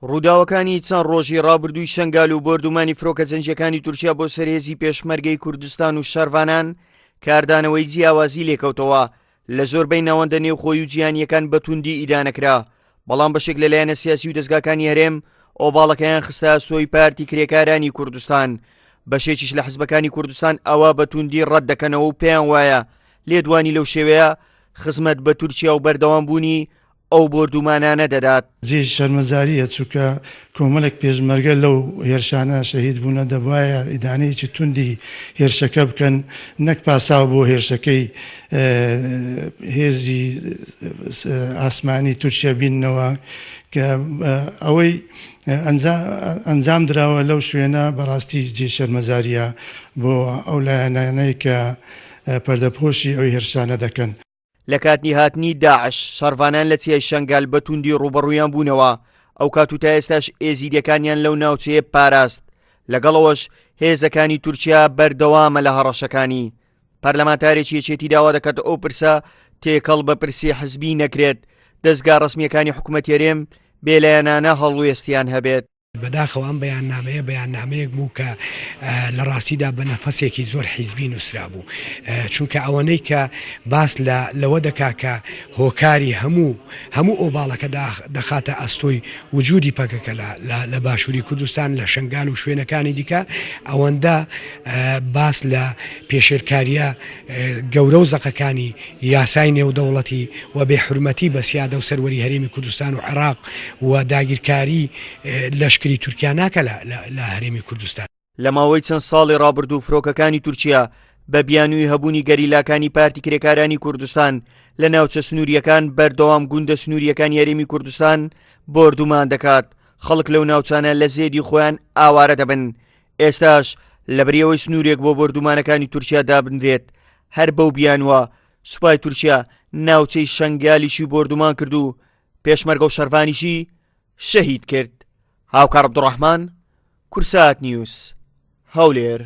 ڕووداوەکانی چەند ڕۆژی ڕابردووی شەنگال و بۆردومانی فرۆکە جەنگیەکانی تورکیا بۆ سەر هێزی پێشمەرگەی کوردستان و شەرڤانان کاردانەوەی جیاوازی لێکەوتەوە لە زۆربەی ناوەندە نێوخۆی و جیهانیەکان بە توندی ئیدانەکرا بەڵام بەشێک لە لایەنە سیاسی و دەزگاکانی هەرێم ئۆباڵەکەیان خستە ئەستۆی پارتی کرێکارانی کوردستان بەشێکیش لە حزبەکانی کوردستان ئەوە بە توندی ڕەت دەکەنەوە و پێیان وایە لێدوانی لەو شێوەیە خزمەت بە تورکیا و بەردەوام بوونی ئەو بۆردومانانە دەدات. جێی شەرمەزارییە چونکە کۆمەڵێک پێشمەرگە لەو هێرشانە شەهید بوونە، دەبوایە ئیدانەیەکی توندی هێرشەکە بکەن نەک پاساو بۆ هێرشەکەی هێزی ئاسمانی تورکیا بیننەوە کە ئەوەی ئەنجام دراوە لەو شوێنە بەڕاستی جێی شەرمەزارییە بۆ ئەو لایەنانەی کە پەردەپۆشی ئەو هێرشانە دەکەن. لە کاتی هاتنی داعش شەڕڤانان لە چیای شەنگال بە توندی ڕووبەڕوویان بوونەوە، ئەو کات و تا ئێستاش ئێزیدیەکانیان لەو ناوچەیە پاراست، لەگەڵ ئەوەش هێزەکانی تورکیا بەردەوامە لە هەڕەشەکانی. پەرلەمانتارێکی یەکێتی داوا دەکات ئەو پرسە تێکەڵ بە پرسی حزبی نەکرێت، دەزگا ڕەسمییەکانی حکومەتی هەرێم بێلایەنانە هەڵوێستیان هەبێت. بەداخەوە ئەم بەیاننامەیە بەیاننامەیەک بوو کە لە ڕاستیدا بە نەفەسێکی زۆر حیزبی نووسرابوو چونکە ئەوەنەی کە باس لە لەوە دەکا کە هۆکاری هەموو هەموو ئۆباڵەکە دەخاتە ئەستۆی وجودی پەکەکە لە باشووری کوردستان لە شنگال و شوێنەکانی دیکە ئەوەندە باس لە پێشێلکاریە گەورە و زەقەکانی یاسای نێودەوڵەتی و بێ حورمەتی بە سیادە و سەروەری هەرێمی کوردستان و عێراق و داگیرکاری لەشکری تورکیا ناکا لە هەرێمی کوردستان. لە ماوەی چەند ساڵی ڕابردوو فرۆکەکانی تورکیا بە بیانووی هەبوونی گەریلاکانی پارتی کرێکارانی کوردستان لە ناوچە سنوورییەکان بەردەوام گوندە سنوورییەکانی هەرێمی کوردستان بۆردومان دەکات، خەڵک لەو ناوچانە لە زێدی خۆیان ئاوارە دەبن، ئێستاش لەبری ئەوەی سنوورێک بۆ بۆردومانەکانی تورکیا دابنرێت، هەر بەو بیانووە سوپای تورکیا ناوچەی شەنگالیشی بۆردومان کرد و پێشمەرگە و شەرڤانیشی شەهید کرد. هاوکار عەبدوڕەحمان، کورسات نیوز، هەولێر.